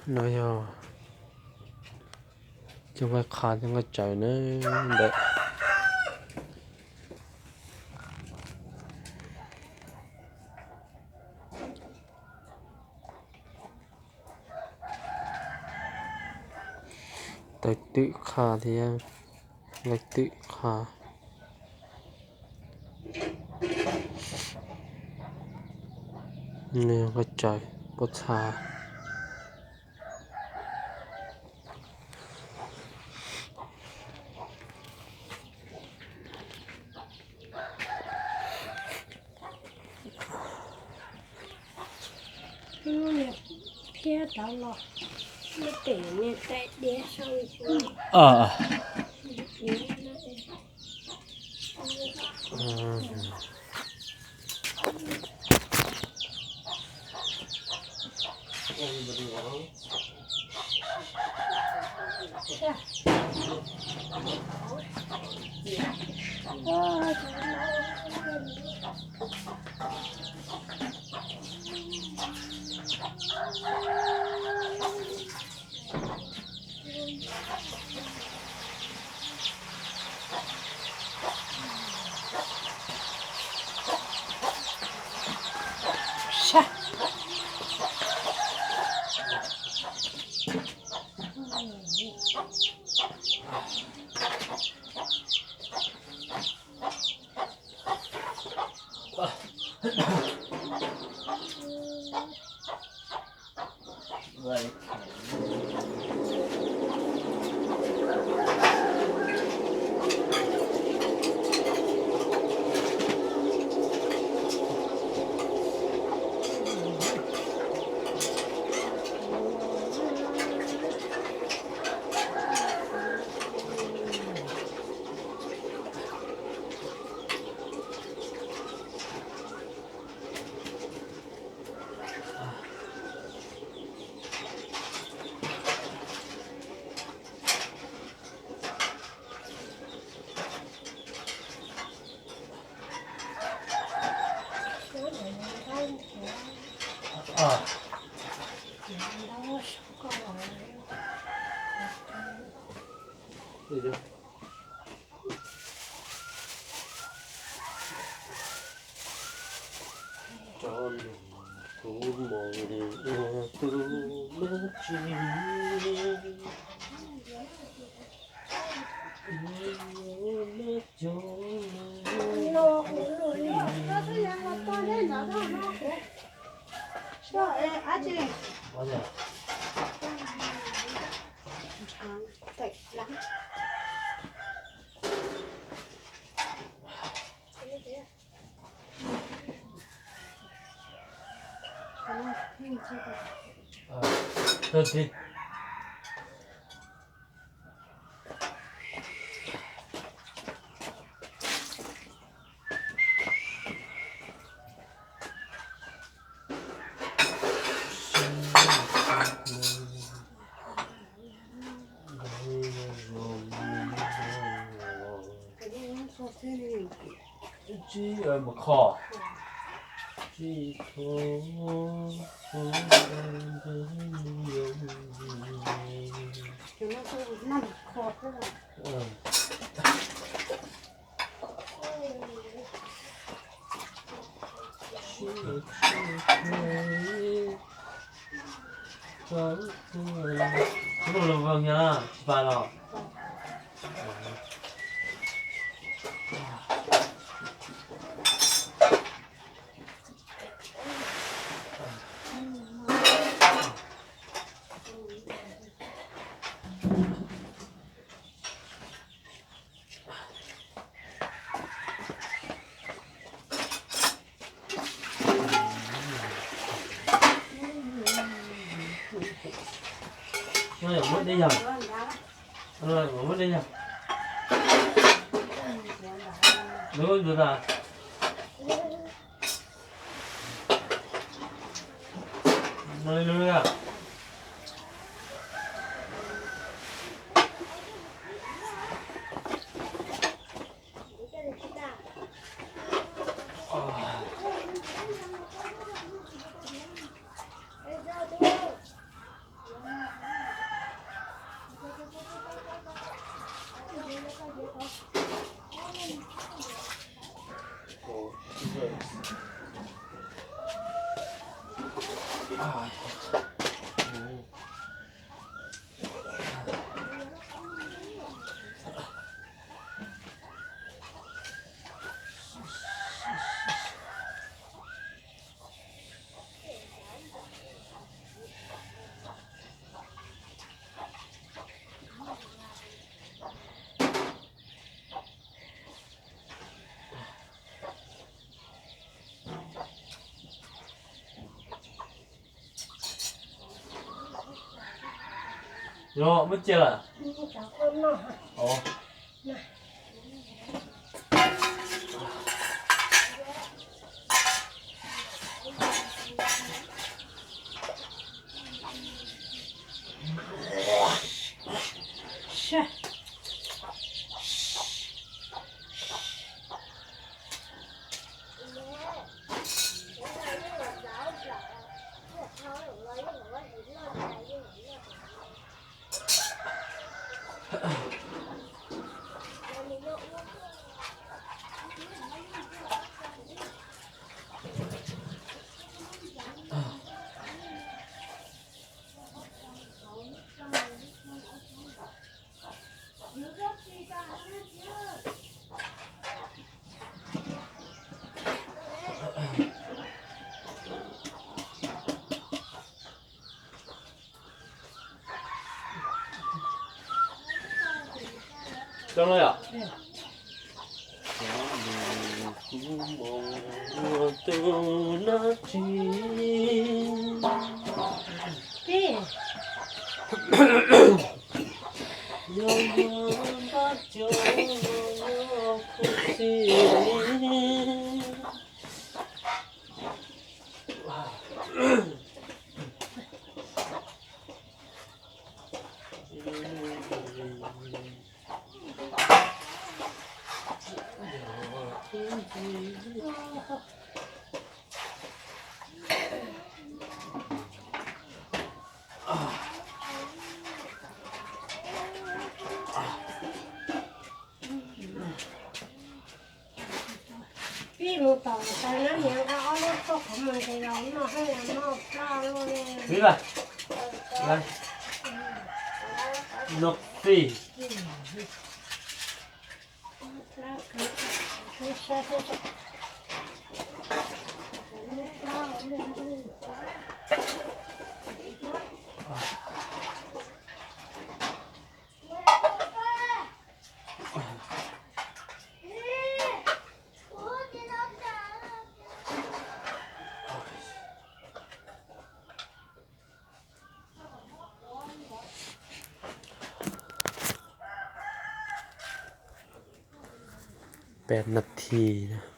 No yog cov nqaij qha thiab nqaij tsaws na ntawm. Tawv twm qha thiab nqaij twm qha. Nqaij tsaws pob txha. Thiab rov los, muab tes niag tais diav sau. Tsis kho. Tsis kho. Tus los vog nyab tsis pas los. Muab dej yog. Muab dej yog. Lub ntxuav tas. No li lub. Yog muab cia lawm. Cov no yom? Kuv mus ua tus no tsis yog npaj cov khuv xim. Pib mus tom ntawd na, niam nqa ob lub tuaj qhov muag ntes los noj, noj plab luaj li. Noj fij. Peb nas this na.